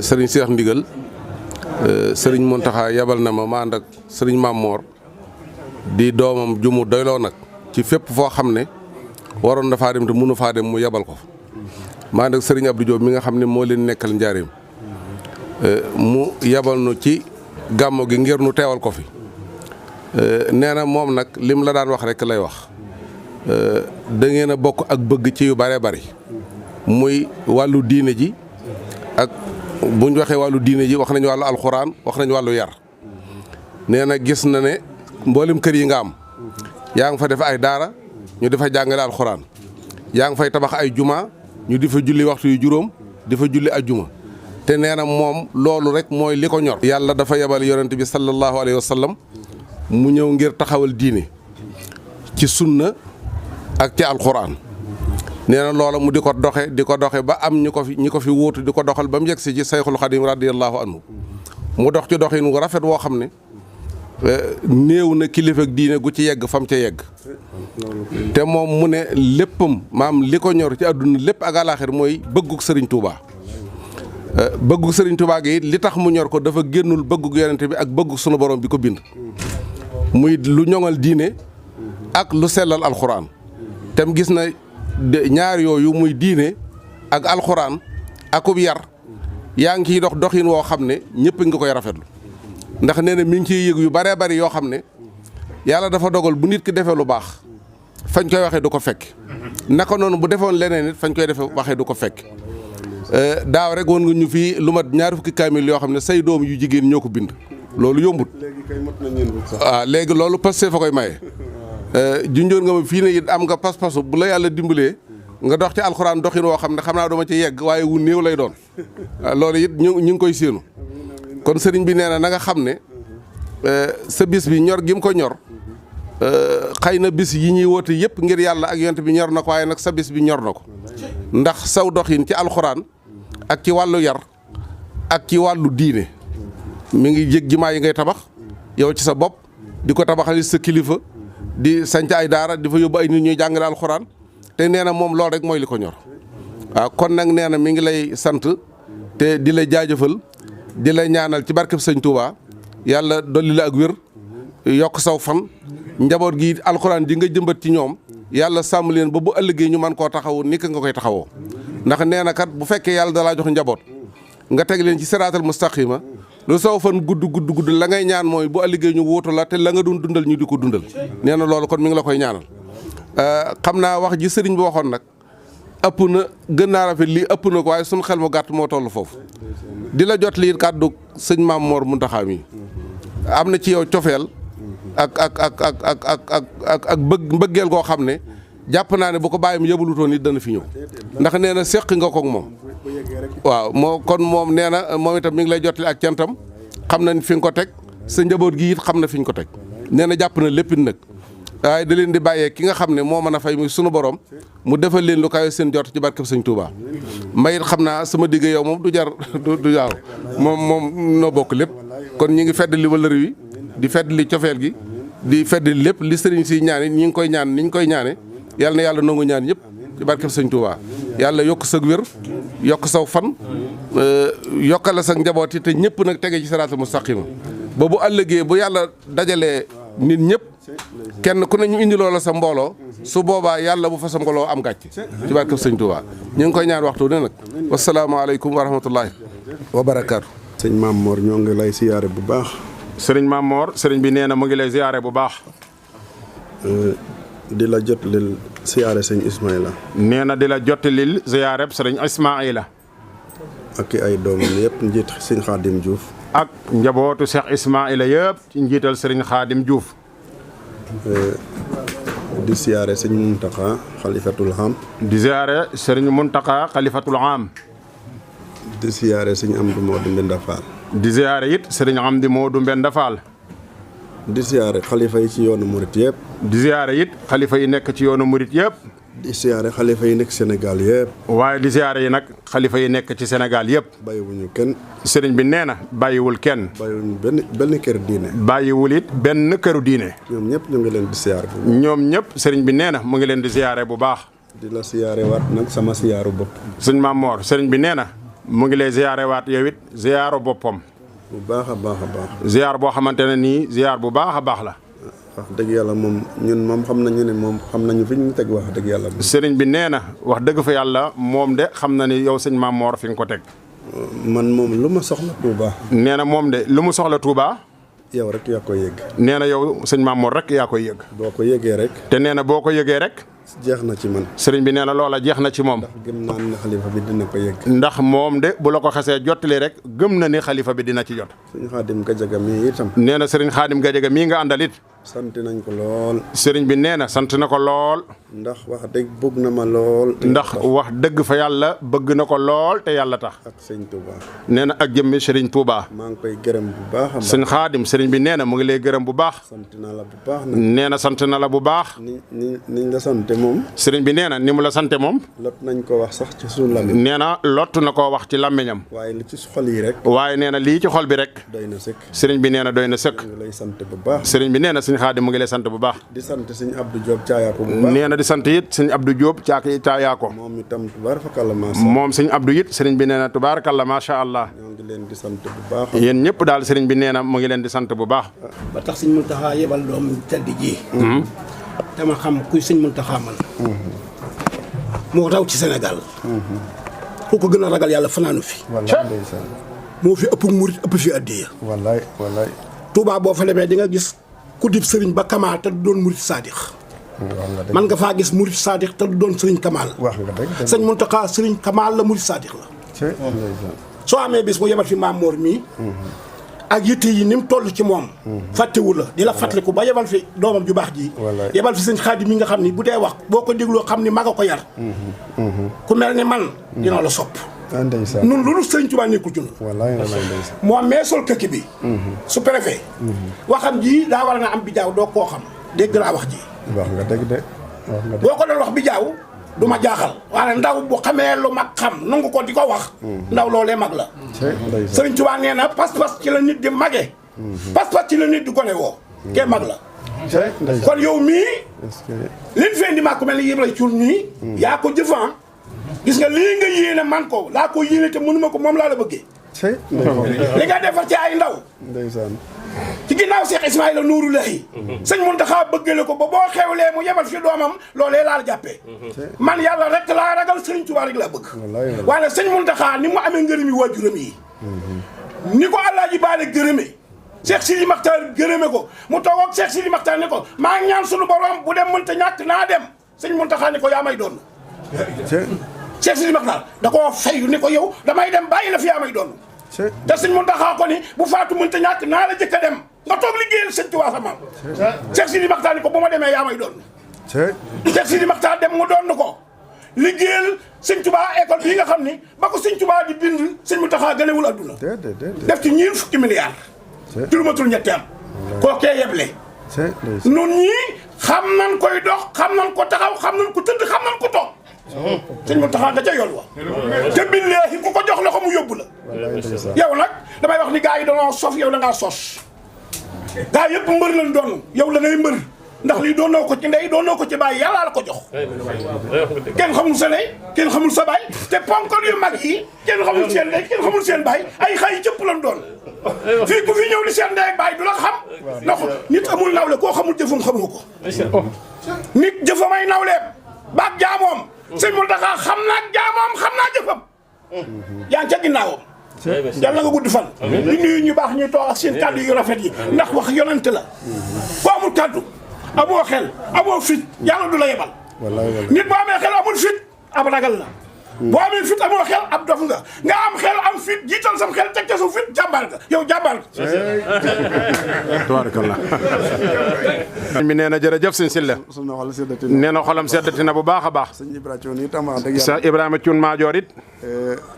sëriñ Cheikh Ndigal sëriñ Mountakha yabal na ma ànd ak sëriñ Mamor di doomam jumu doyloo nag ci fépp foo xam ne waroon na faa dem te mënu faa dem mu yabal ko ma ànd ak sëriñ Abdou Diop mi nga xam ne moo leen nekkal njaareem mu yabal nu ci gàmmo gi ngir nu teewal ko fi nee na moom nag lim la daan wax rek lay wax da ngeen a bokk ak bëgg ci yu bare bari muy wàllu diine ji ak bu ñu waxee wàllu diine ji wax nañu wàllu alxuraan wax nañu wàllu yar nee na gis na ne mboolem kër yi nga am yaa ngi fa def ay daara ñu di fa jàngale alxuraan yaa ngi fay tabax ay juma ñu di fa julli waxtu yu juróom di fa julli ajjuma te nee na moom loolu rek mooy li ko ñor. yàlla dafa yebal yonent bi sallallahu alayhi wa sallam mu ñëw ngir taxawal diine ci sunna ak ci alxuraan nee na loola mu di ko doxe ba am ñi ko fi wóotu di ko doxal ba mu yegg si ci sayxul xadim radiyallahu anhu mu dox ci doxin wu rafet woo xam ne néew na kilifa ak diine gu ci yegg fam ca yegg te moom mu ne léppam maam li ko ñor ci àdduna lépp ak àlaaxir mooy bëggug sëriñ Touba bëggug sëriñ Touba gi li tax mu ñor ko dafa génnul bëggug yonente bi ak bëggug sunu borom bi ko bind muy lu ñoŋal diine ak lu sellal alxuraan tem gis na ñaar yooyu muy diine ak alxuraan akub yar yaa ngi ciy dox doxin woo xam ne ñëpp nga koy rafetlu ndax nee na mi ngi ciy yëg yu baree bari yoo xam ne yàlla dafa dogal bu nit ki defee lu baax fañ koy waxee du ko fekk naka noonu bu defoon leneen nit fañ koy defee waxee du ko fekk daaw rek woon nga ñu fii lu mat ñaar fukki kaamil yoo xam ne say doom yu jigéen ñoo ko bind loolu yombut. léegi kay mot na ñeen sax. waaw léegi loolu Pastef fa koy maye. junjoon nga ma fii ne it am nga pas-pasu bu la yàlla dimbalee nga dox ci alxuraan doxin woo xam ne xam naa dama ci yegg waaye wu néew lay doon loolu it ñu ngi koy séenu kon sëriñ bi nee na nga xam ne sa bis bi ñor gi mu ko ñor xëy na bis yi ñuy woote yëpp ngir yàlla ak yonent bi ñor na ko waaye nag sa bis bi ñor na ko ndax saw doxin ci alxuraan ak ci wàllu yar ak ci wàllu diine mi ngi jég jumaa yi ngay tabax yow ci sa bopp di ko tabaxal sa kilifa di sanc ay daara di fa yóbbu ay nit ñuy jàngale alxuraan te nee na moom loolu rek mooy li ko ñor waaw kon nag nee na mi ngi lay sant te di la jaajëfal di la ñaanal ci barkeb sëñ Touba yàlla dolli la ak wér yokk saw fan njaboot gi alxuraan di nga jëmbat ci ñoom yàlla sàmm leen ba bu ëllëgee ñu mën koo taxawu ni nga koy taxawoo ndax nee na kat bu fekkee yàlla dalaa jox njaboot nga teg leen ci siraatal mustaqima lu saw fan gudd la ngay ñaan mooy bu ëllëgee ñu wóotu la te la nga doon dundal ñu di ko dundal nee na loolu kon mi ngi la koy ñaanal xam naa wax ji sëriñ bi waxoon nag ëpp na gën naa rafet lii ëpp na ko waaye suñu xel mu gàtt moo toll foofu di la jot lii kàddu sëñ Maam Mor Mountakha mi am na ci yow cofeel ak mbëggeel goo xam ne jàpp naa ne bu ko bàyyim yëbalutoon nit dana fi ñëw ndax nee na séq nga ko ak moom waaw kon moom nee na moom itam mi ngi lay jotali ak cantam xam na fi nga ko teg sa njaboot gi it xam na fi ñu ko teg nee na jàpp na léppit nag waaye da leen di bàyyee ki nga xam ne moo mën a fay muy sunu borom mu defal leen lu kawe seen jot ci barkeb sëñ Touba may xam naa sama digg yow moom du jar du yaaw moom noo bokk lépp kon ñi ngi feddali wëllëri wi di feddali cofeel gi di feddali lépp li sëriñ si ñaan ñi ngi koy ñaan ni ñu koy ñaane yàlla na yàlla nangu ñaan ñëpp ci barkeb sëñ Touba yàlla yokk sa wér yokk saw fan yokkala sa njaboot yi te ñëpp nag tege ci siraatal mustaqima ba bu ëllëgee bu yàlla dajalee nit ñëpp kenn ku ne ñu indi loola sa mbooloo su boobaa yàlla bu fa sa mbooloo am gàcc ci barkeb sëñ Touba ñu ngi koy ñaan waxtu ne nag wasalaamaaleykum wa rahmatullahi wa barakaatu. sëñ Maam Mor ñoo ngi lay siyaare bu baax. sëriñ Maam Mor sëriñ bi nee na mu ngi lay siyaare bu baax. di la jotlil siyaare sëñ Ismaïla. nee na di la jotlil siyaare sëriñ Ismaïla. ak ay doomam yëpp njiit sëñ Xaadim Diouf. ak njabootu Cheikh Ismaïla yëpp ci njiital sëriñ Xaadim Diouf. di siyaare sëñ Muntaxa xalifatul am. di siyaare sëriñ Muntaxa xalifatul am. di siyaare sëñ Amdi Moodu Mbenda Fall. di siyaare it sëriñ Amdi Moodu Mbenda Fall. di siyaare xalifa yi ci yoonu murit yëpp. di siyaare it xalifa yi nekk ci yoonu murit yëpp. di siyaare xalifa yi nekk Sénégal yëpp. waaye di siyaare yi nag xalifa yi nekk ci Sénégal yëpp. bàyyiwuñu kenn. sëriñ bi nee na bàyyiwul kenn. bàyyiwuñu benn kër diine. bàyyiwul it benn këru diine. ñoom ñëpp ñu ngi leen di siyaare. ñoom ñëpp sëriñ bi nee na mu ngi leen di siyaare bu baax. di la siyaare waat nag sama siyaaru bopp. sëñ Maam Mor sëriñ bi nee na mu ngi lay ziyaare waat yow it ziyaaru boppam. bu baax a baax a baax. ziyaar boo xamante ne nii ziyaar bu baax a baax la. wax dëgg yàlla moom ñun moom xam nañu ne moom xam nañu fi ñu teg wax dëgg yàlla. sëriñ bi nee na wax dëgg fa yàlla moom de xam na ni yow sëñ Maam Mor fi nga ko teg. man moom lu ma soxla Touba. nee na moom de lu mu soxla Touba. yow rek yaa koy yëg. nee na yow sëñ Maam Mor rek yaa koy yëg. boo ko yëgee rek. te nee na boo ko yëgee rek. jeex na ci man. sëriñ bi nee na loola jeex na ci moom. ndax gëm naa ne xalifa bi dina ko yëg. ndax moom de bu la ko xasee jottali rek gëm na ni xalifa bi dina ci jot. sëñ Xaadim Gajaga mii itam. nee na sëriñ Xaadim Gajaga mii nga àndal it. sant nañ ko lool. sëriñ bi nee na sant na ko lool. ndax wax dëgg bëgg na ma lool. ndax wax dëgg fa yàlla bëgg na ko lool te yàlla tax. ak sëñ Touba. nee na ak jëmmi sëriñ Touba. maa ngi koy gërëm bu baax a baax. sëñ Xaadim sëriñ bi nee na mu ngi lay gërëm bu baax. sant naa la bu baax nag. nee na sant na la bu baax. niñ la sante moom. sëriñ bi nee na ni mu la sante moom. lot nañ ko wax sax ci suñu làmmiñ. nee na lott na koo wax ci làmmiñam. waaye li ci xol yi rek. waaye nee na lii ci xol bi rek. doy na sëkk. sëriñ bi nee na doy na sëkk. mu ngi lay sant bu baax. sëriñ bi nee na sëñ Xaadim mu ngi lay sant bu baax. di sant sëñ Abdou Diop caayaako bu baax. nee na di sant it sëñ Abdou Diop caayaako. moom itam tubaarkalla macha allah. moom sëñ Abdou it sëriñ bi nee na tubaarkalla macha allah. ñoo ngi leen di sant bu baax. yéen ñëpp daal sëriñ bi nee na mu ngi leen di sant bu baax. ba tax sëñ Muntaxa yebal doom tedd ji. dama xam kuy sëñ Muntaxa man. moo raw ci Sénégal. ku ko gën a ragal yàlla fanaanu fi. wallaay ndeysaan. moo fi ëpp murit ëpp fi addiya. wallaay wallaay. Touba boo fa demee di nga gis ku dib sëriñ ba Kamaal te du doon murit saadix. man nga faa gis murit saadix te du doon sëriñ Kamaal. wax nga dëgg. sëñ Muntaxa sëriñ Kamaal la murit saadix la. soo amee bis bu yebal fi Maam Mor mii. ak yitte yi ni mu toll ci moom. fàttewu la di la fàttaliku ba yebal fi doomam ju baax ji. yebal fi sëñ Xaadim mi nga xam ni bu dee wax boo ko dégloo xam ni maga ko yar. ku mel ni man dina la sopp. ndeysaan. nun loolu sëñ Tuubaa nekkul ci nun. wallaay wallaay ndeysaan. moom mee sol këkki bi. su préfet. waxam ji daa war na am bi jaaw doo koo xam dégg naa wax ji. wax nga dëgg de. wax nga dëgg. boo ko doon wax bi jaaw du ma jaaxal waaye ndaw bu xamee lu mag xam nangu ko di ko wax. ndaw loolee mag la. sëriñ Tuubaa nee na pas-pas ci la nit di mage. pas-pas ci la nit di gone woo. kee mag la. kon yow mii. liñ fee indi maa ko mel ni Ibra Cuun mii. yaa ko jëfan gis nga lii nga yéene man ko laa ko yéene te mënuma ko moom laa la bëggee. li nga defar ci ay ndaw. ndeysaan. ci ginnaaw Cheikh Ismaïla Nuuru Lahi. sëñ Muntaxa bëggale ko ba boo xewlee mu yebal fi doomam loolee laa la jàppee. man yàlla rek laa ragal sëriñ Tuubaa rek laa bëgg. waaye sëñ Muntaxa ni mu amee ngërëmi waajuram yi. ni ko Alaaji Baale gërëme. Cheikh Sidi Maxtaar gërëme ko mu toog ak Cheikh Sidi Maxtaar ne ko maa ngi ñaan sunu borom bu dem mënta ñàkk naa dem sëñ Muntaxa ne ko yaa may doon. Cheikh Sidi Maxtaar da koo fayu ni ko yow damay dem bàyyi la fi yaa may doon. te sëñ Muntaxa ko ni bu faatu mënta ñàkk naa la jëkk a dem nga toog liggéeyal sëñ Tuubaa sa maam. Cheikh Sidi Maxtaar ni ko bu ma demee yaa may doon. Cheikh Sidi Maxtaar dem mu doon ko liggéeyal sëñ Tuubaa école bii nga xam ni ba ko sëñ Tuubaa di bind sëñ Muntaxa gënewul adduna. def ci ñiin fukki milliards. ci lu matul ñetti am. kookee yeble. nun ñii xam nan koy dox xam nan ko taxaw xam nan ko tëdd xam nan ko toog. sëñ Muntaxa nga ca yoon wa te billaahi ku ko jox loxo mu yóbbu la. yow nag damay wax ni gars yi danoo sof yow da ngaa sos. gars yëpp mbër lañ doon yow la ngay mbër ndax lii doonoo ko ci ndey doonoo ko ci baay yàllaa la ko jox. kenn xamul sa ndey kenn xamul sa baay te ponkal yu mag yi kenn xamul seen ndey kenn xamul seen baay ay xay cëpp lañ doon. fii ku fi ñëw di seen ndey ak baay du la xam. ndax nit amul nawle koo xamul jëfam xamoo ko. nit jëfamay nawleem baag jaamoom. sëñ Muntaxa xam naa jaamoom xam naa jëfam. yaa ngi ca ginnaawam. yàlla nga gudd fan. di nuyu ñu baax ñuy toog ak seen kàddu yu rafet yi ndax wax yonent la. ku amul kàddu amoo xel amoo fit yàlla du la yebal. nit boo amee xel amul fit ab ragal la. boo amee fit amoo xel ab dof nga am xel am fit jiital sam xel teg ca su fit jàmbaar nga yow jàmbaar nga. tabarakallah. mi nee na jërëjëf sëñ Silla. nee na xolam seddati na bu baax a baax. sëñ Ibrahima Cuun itam wax dëgg yàlla. Cheikh Ibrahima Cuun Maajoor it.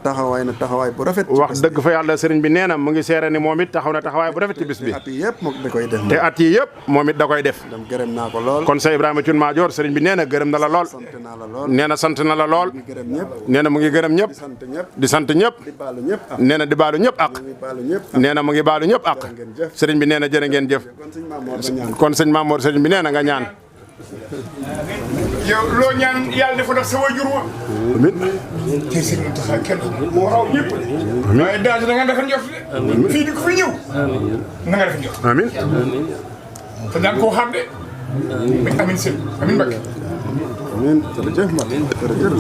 taxawaay na taxawaay bu rafet. wax dëgg fa yàlla sëriñ bi nee na mu ngi seere ni moom it taxaw na taxawaay bu rafet ci bis bi. at yi yëpp moom da koy def. te at yi yëpp moom it da koy def. dem gërëm naa ko lool. kon Cheikh Ibrahima Cuun Maajoor sëriñ bi nee na gërëm na la lool. sant naa la lool. nee na sant na la lool. gërëm ñëpp. nee na mu ngi gërëm ñëpp. di sant ñëpp. di sant ñëpp. di baalu ñëpp. nee na di baalu ñëpp ak. di baalu ñëpp. nee na mu ngi baalu ñëpp ak. sëriñ bi nee na jërë ngeen jëf. kon sëñ Maam Mor nga ñaan. kon sëñ Maam Mor sëriñ bi nee na nga ñaan. yow loo ñaan yàlla dafa def sa wajur wa amiin te sëñ Mountakha kenn moo raw ñëpp de waaye daal da nga defa njort de fii di ko fi ñëw na nga defa njort amiin te daan koo xam de amiin sëñ amiin Mbacké amiin jërëjëf Mbacke jërëjëf